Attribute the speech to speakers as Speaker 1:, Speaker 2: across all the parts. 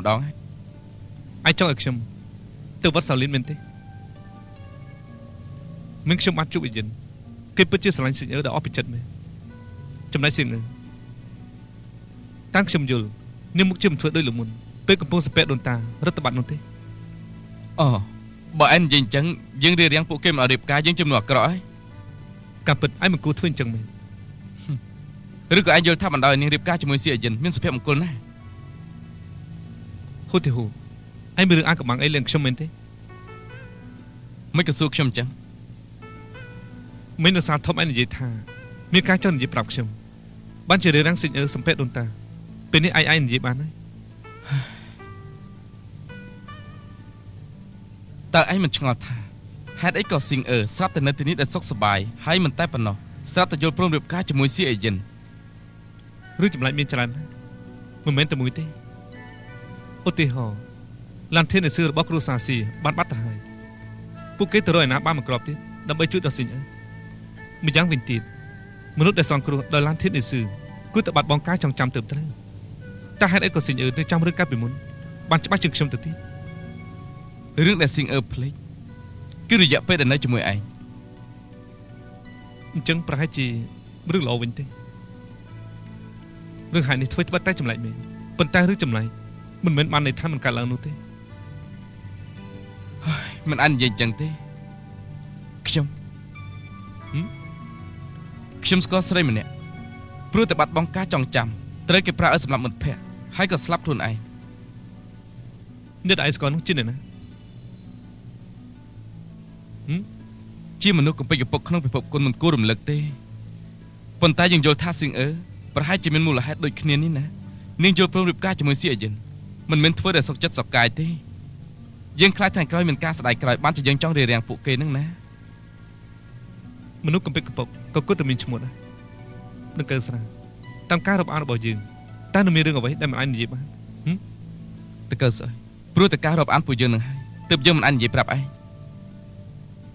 Speaker 1: ម្ដង
Speaker 2: ឯងចង់ឲ្យខ្ញុំទៅវត្តសាលីនមែនទេមិនខ្ញុំអាចជួបអ៊ីយិនគេពិតជាស្រឡាញ់ស៊ីងអឺដល់អស់ពីចិត្តមែនចំណែកស៊ីងអឺតាំងខ្ញុំយល់នាងមុខជាមិនធ្វើដូចលមុនពេលកំពុងសពាក់ដូនតារដ្ឋបាត់នោះទេ
Speaker 1: អូបើឯងនិយាយអញ្ចឹងយើងរៀបរៀងពួកគេមិនឲ្យរៀបការយើងជំនួសអាក្រក់ហើយ
Speaker 2: ការពិតឯងមិនគួរធ្វើអញ្ចឹងមែន
Speaker 1: ឬក៏ឯងយល់ថាបណ្ដោយនាងរៀបការជាមួយស៊ីអយិនមានសុភមង្គលណាស់
Speaker 2: ហ៊ូទេហ៊ូឯងមានរឿងអាកំបាំងអីលេងខ្ញុំមែនទេ
Speaker 1: មិនក៏សួរខ្ញុំអញ្ចឹង
Speaker 2: មិនឧស្សាហ៍ធំឯងនិយាយថាមានការចង់និយាយប្រាប់ខ្ញុំបានជារឿងស៊ីងអឺសំពែដូនតាពេលនេះឯងនិយាយបានហើយ
Speaker 1: តើឯងមិនឆ្ងល់ថាហេតុអីក៏ស៊ីងអឺស្រាប់តែនៅទីនេះដែលសុខសប្បាយហើយមិនតែប៉ុណ្ណោះស្រាប់តែយល់ព្រមរៀបការជាមួយស៊ីអេយិន
Speaker 2: ឬចម្លែកមានច្រើនមិនមែនតែមួយទេឧទាហរណ៍ឡានធាននៃសឿរបស់គ្រួសារស៊ីបានបាត់ទៅហើយពួកគេទៅរកឯណាបានមកគ្រាប់ទៀតដើម្បីជួយដល់ស៊ីងអឺម្យ៉ាងវិញទៀតមនុស្សដែលសងគ្រោះដោយឡានធាននៃសឿគឺតែបាត់បង់ការចងចាំទៅត្រូវតែហេតុអីក៏ស៊ីងអឺនៅចាំរឿងកាលពីមុនបានច្បាស់ជាងខ្ញុំទៅទៀត
Speaker 1: រឿងដែលស៊ីងអឺភ្លេចគឺរយៈពេលដែលនៅជាមួយឯង
Speaker 2: អញ្ចឹងប្រហែលជារឿងល្អវិញទេរឿងហើយនេះធ្វើត្បិតតែចម្លែកមែនប៉ុន្តែរឿងចម្លែកមិនមែនបានន័យថាមិនកើតឡើងនោះទេ
Speaker 1: មិនអាចនិយាយអញ្ចឹងទេខ្ញុំខ្ញុំស្គាល់ស្រីម្នាក់ព្រោះតែបាត់បង់ការចងចាំត្រូវគេប្រើឲ្យសម្លាប់មិត្តភក្តិហើយក៏ស្លាប់ខ្លួនឯង
Speaker 2: អ្នកដែលឯងស្គាល់នោះជាអ្នកណា
Speaker 1: ជាមនុស្សកំពេចកំពុកក្នុងពិភពគុណមិនគួររំលឹកទេប៉ុន្តែយើងយល់ថាស៊ីងអឺប្រហែលជាមានមូលហេតុដូចគ្នានេះណានាងយល់ព្រមរៀបការជាមួយស៊ីអយិនមិនមែនធ្វើដែលសុខចិត្តសុខកាយទេយើងខ្លាចថ្ងៃក្រោយមានការស្ដាយក្រោយបានជាយើងចង់រារាំងពួកគេនឹងណា
Speaker 2: មនុស្សកំពេចកំពុកក៏គួរតែមានឈ្មោះដែរនឹងកើស្រាតាមការរាប់អានរបស់យើងតើនឹងមានរឿងអ្វីដែលមិនអាចនិយាយបាន
Speaker 1: តើកើស្អីព្រោះតែការរាប់អានពួកយើងនឹងហើយទើបយើងមិនអាចនិយាយប្រាប់ឯង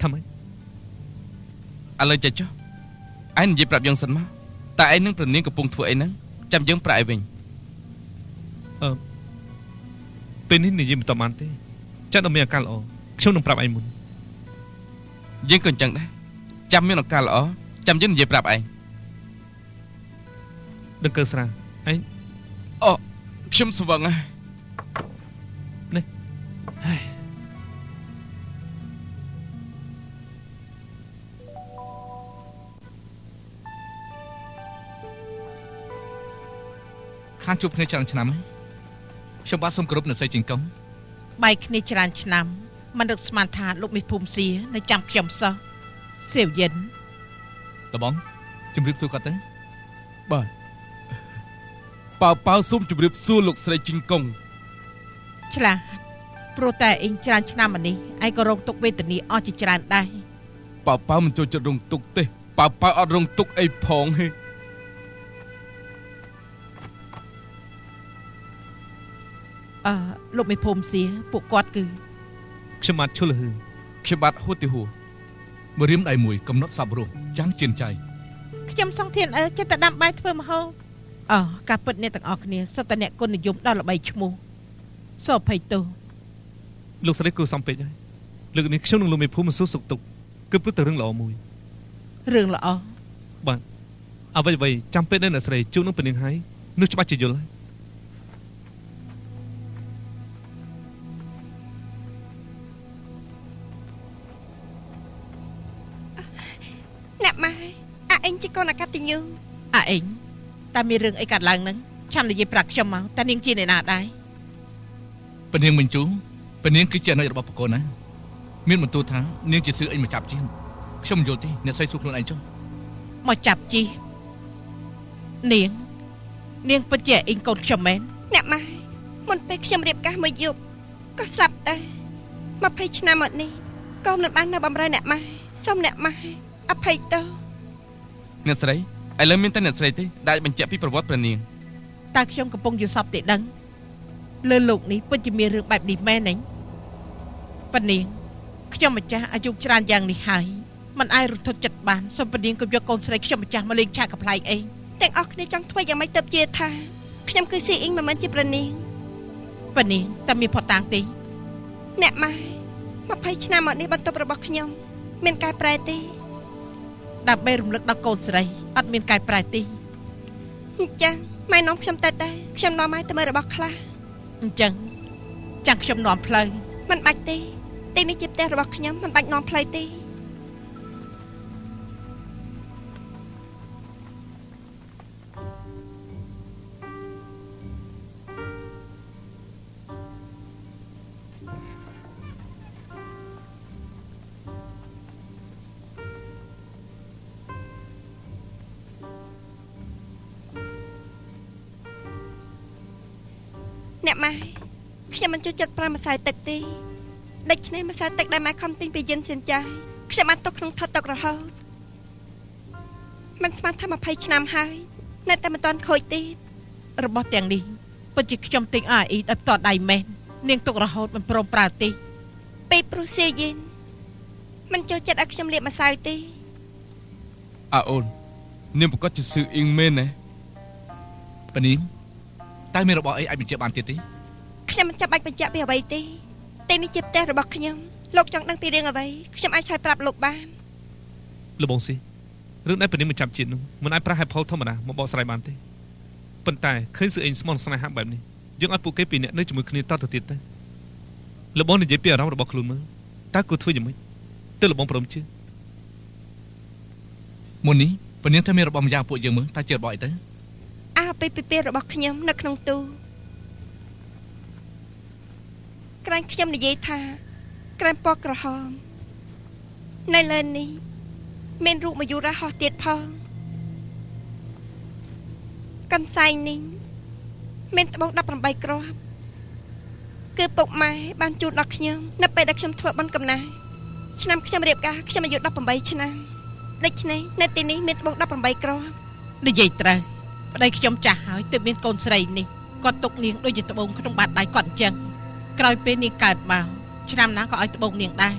Speaker 2: ថាម៉េច
Speaker 1: ឥឡូវចេះចុះឯងនិយាយប្រាប់យើងសិនមកតើឯងនឹងប្រនាងកំពុងធ្វើអីហ្នឹងចាំយើងប្រាប់ឯងវិញ
Speaker 2: អឺពេលនេះនិយាយមិនតបានទេចាំដល់មានឱកាសល្អខ្ញុំនឹងប្រាប់ឯងមុន
Speaker 1: យើងក៏អញ្ចឹងដែរចាំមានឱកាសល្អចាំយើងនិយាយប្រាប់ឯង
Speaker 2: ដឹងកើស្រាឯង
Speaker 1: អូខ្ញុំស្វឹងហើយ
Speaker 2: នេះហើយ
Speaker 3: ខានជួបគ្នាច្រើនឆ្នាំហើយខ្ញុំបាទសូមគោរពអ្នកស្រីជីងកុង
Speaker 4: បែកគ្នាច្រើនឆ្នាំមិននឹកស្មានថាលោកមេភូមិសៀនៅចាំខ្ញុំសោះសៀវយិន
Speaker 3: តបងជម្រាបសួរគាត់ទៅ
Speaker 1: បាទប៉ាវប៉ាវសូមជម្រាបសួរលោកស្រីជីងកុង
Speaker 4: ឆ្លាតព្រោះតែអ៊ីងច្រើនឆ្នាំមកនេះឯងក៏រងទុក្ខវេទនាអស់ជាច្រើនដែរ
Speaker 1: ប៉ាវប៉ាវមិនចូលចិត្តរងទុក្ខទេប៉ាវប៉ាវអត់រងទុក្ខអីផងទេ
Speaker 4: អឺលោកមេភូមិសៀពួកគាត់គឺ
Speaker 2: ខ្ញុំបាទឈុលហឺ
Speaker 1: ខ្ញុំបាទហ៊ូទីហ៊ូ
Speaker 3: បរៀមដៃមួយកំណត់សាប់រស់យ៉ាងជឿនចៃ
Speaker 4: ខ្ញុំសងធានអើចិត្តតែដាំបាយធ្វើម្ហូបអើការពិតអ្នកទាំងអស់គ្នាសុទ្ធតែអ្នកគុណនិយមដល់ល្បីឈ្មោះសូអភ័យទោស
Speaker 2: លោកស្រីគួរសំពេកហើយលើកនេះខ្ញុំនឹងលោកមេភូមិសួរសុខទុក្ខគឺព្រោះតែរឿងល្អមួយ
Speaker 4: រឿងល្អ
Speaker 2: បាទអ្វីៗចាំពេលដែលអ្នកស្រីជួបនឹងពនាងហើយនោះច្បាស់ជាយល់ហើយ
Speaker 5: អ្នកម៉ែអាអេងជាកូនអកតញ្ញូ
Speaker 4: អាអេងតើមានរឿងអីកាត់ឡើងនឹងឆាំនិយាយប្រាប់ខ្ញុំមកតើនាងជាអ្នកណាដែរ
Speaker 3: ពនាងមិញជូពនាងគឺជាអនុរបស់ប្រកូនណាមានបន្ទូលថានាងជាសឿអីមកចាប់ជាងខ្ញុំមិនយល់ទេអ្នកស្រីសួរខ្លួនឯងចុះ
Speaker 4: មកចាប់ជីនាងនាងពិតជាអ៊ីងកូនខ្ញុំមែន
Speaker 5: អ្នកម៉ែមុនពេលខ្ញុំរៀបការមួយយប់ក៏ស្លាប់ដែរ20ឆ្នាំមកនេះកូនមិនបាននៅបម្រើអ្នកម៉ែសូមអ្នកម៉ែអភ័យទោស
Speaker 1: អ្នកស្រីឥឡូវមានតែអ្នកស្រីទេដែលបញ្ជាក់ពីប្រវត្តិព្រះនាង
Speaker 4: តើខ្ញុំកំពុងយល់សប្តិទេដឹងលើលោកនេះពិតជាមានរឿងបែបនេះមែនទេព្រះនាងខ្ញុំម្ចាស់អាយុច្រើនយ៉ាងនេះហើយមិនអាចរន្ធត់ចិត្តបានសូមព្រះនាងកុំយកកូនស្រីខ្ញុំម្ចាស់មកលេងឆាកកំប្លែងអី
Speaker 5: ទាំងអស់គ្នាចង់ធ្វើយ៉ាងម៉េចទៅជាថាខ្ញុំគឺស៊ីអ៊ីងមិនមែនជាព្រះនាង
Speaker 4: ប៉នាងតែមានផុតតាងទេ
Speaker 5: អ្នកម៉ែ20ឆ្នាំមកនេះបន្ទប់របស់ខ្ញុំមានកែប្រែទេ
Speaker 4: ដើម្បីរំលឹកដល់កូនស្រីអត់មានកែប្រែទេ
Speaker 5: អញ្ចឹងម៉ែនាំខ្ញុំទៅដែរខ្ញុំនាំម៉ែទៅមើលរបស់ខ្លះ
Speaker 4: អញ្ចឹងចាំខ្ញុំនាំផ្លូវ
Speaker 5: មិនបាច់ទេទីនេះជាផ្ទះរបស់ខ្ញុំមិនបាច់នាំផ្លូវទេអ្នកម៉ែខ្ញុំមិនចូលចិត្តប្រើម្សៅទឹកទេដូច្នេះម្សៅទឹកដែលម៉ែខំទិញពីយិនសៀនចាយខ្ញុំបានទុកក្នុងថតទឹករហូតមិនស្មានថា20ឆ្នាំហើយនៅតែមិនទាន់ខូចទេ
Speaker 4: របស់ទាំងនេះពិតជាខ្ញុំទិញឲ្យអ៊ីដោយផ្ទាល់ដៃមែននាងទុករហូតមិនព្រមប្រើទេ
Speaker 5: ពេលព្រោះសៀយិនមិនចូលចិត្តឲ្យខ្ញុំលាបម្សៅទេ
Speaker 1: អើអូននាងប្រកាសជាស៊ឺអ៊ីងមែនណា
Speaker 3: ប៉នាងតើមានរបស់អីអាចបញ្ជាក់បានទៀតទេ
Speaker 5: ខ្ញុំមិនចាំបាច់បញ្ជាក់ពីអ្វីទេទីនេះជាផ្ទះរបស់ខ្ញុំលោកចង់ដឹងពីរឿងអ្វីខ្ញុំអាចឆ្លើយប្រាប់លោកបាន
Speaker 2: លោកបងស៊ីរឿងដែលប៉នាងមិនចាប់ជាតិនោះមិនអាចប្រើហេតុផលធម្មតាមកបកស្រាយបានទេប៉ុន្តែឃើញស៊ឺអេងស្មន់ស្នេហាបែបនេះយើងឲ្យពួកគេពីរនាក់នៅជាមួយគ្នាតទៅទៀតទៅលោកបងនិយាយពីអារម្មណ៍របស់ខ្លួនមើលតើគួរធ្វើយ៉ាងម៉េចទើបលោកបងព្រមជឿ
Speaker 3: មុននេះប៉នាងធ្វើមានរបស់ម្យ៉ាងពួកយើងមើលតើជារបស់អីទៅ
Speaker 5: អាពេលពីពេលរបស់ខ្ញុំនៅក្នុងទូក្រែងខ្ញុំនិយាយថាក្រែមពណ៌ក្រហមនៅលើនេះមានរូបមយុរាហោះទៀតផងកន្សែងនេះមានត្បូង18គ្រាប់គឺពុកម៉ែបានជូនដល់ខ្ញុំនៅពេលដែលខ្ញុំធ្វើបុណ្យកំណែឆ្នាំខ្ញុំរៀបការខ្ញុំអាយុ18ឆ្នាំដូច្នេះនៅទីនេះមានត្បូង18គ្រាប់
Speaker 4: និយាយត្រូវប្តីខ្ញុំចាស់ហើយទើបមានកូនស្រីនេះគាត់ទុកនាងដូចជាត្បូងក្នុងបាតដៃគាត់អញ្ចឹងក្រោយពេលនាងកើតមកឆ្នាំណាក៏ឲ្យត្បូងនាងដែរ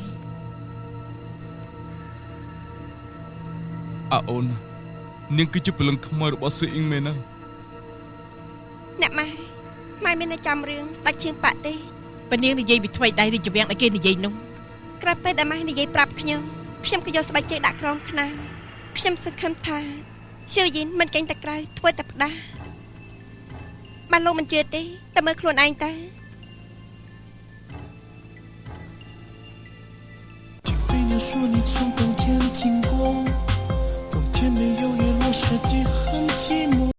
Speaker 1: អើអូននាងគឺជាព្រលឹងខ្មោចរបស់ស៊ឺអ៊ីងមែនណា
Speaker 5: អ្នកម៉ែម៉ែមានតែចាំរឿងស្ដេចឈៀងប៉ាក់ទេ
Speaker 4: បើនាងនិយាយពីថ្មីដៃរាជវាំងដែលគេនិយាយនោះ
Speaker 5: ក្រោយពេលដែលម៉ែនិយាយប្រាប់ខ្ញុំខ្ញុំក៏យកស្បែកជើងដាក់ក្រោមខ្នើខ្ញុំសង្ឃឹមថាជឿយិនមិនកេងតែក្រៅធ្វើតែផ្ដាស់បានលោកមិនជឿទេតែមើលខ្លួនឯងតើ
Speaker 6: 说你从冬天经过，冬天没有叶落，雪地很寂寞。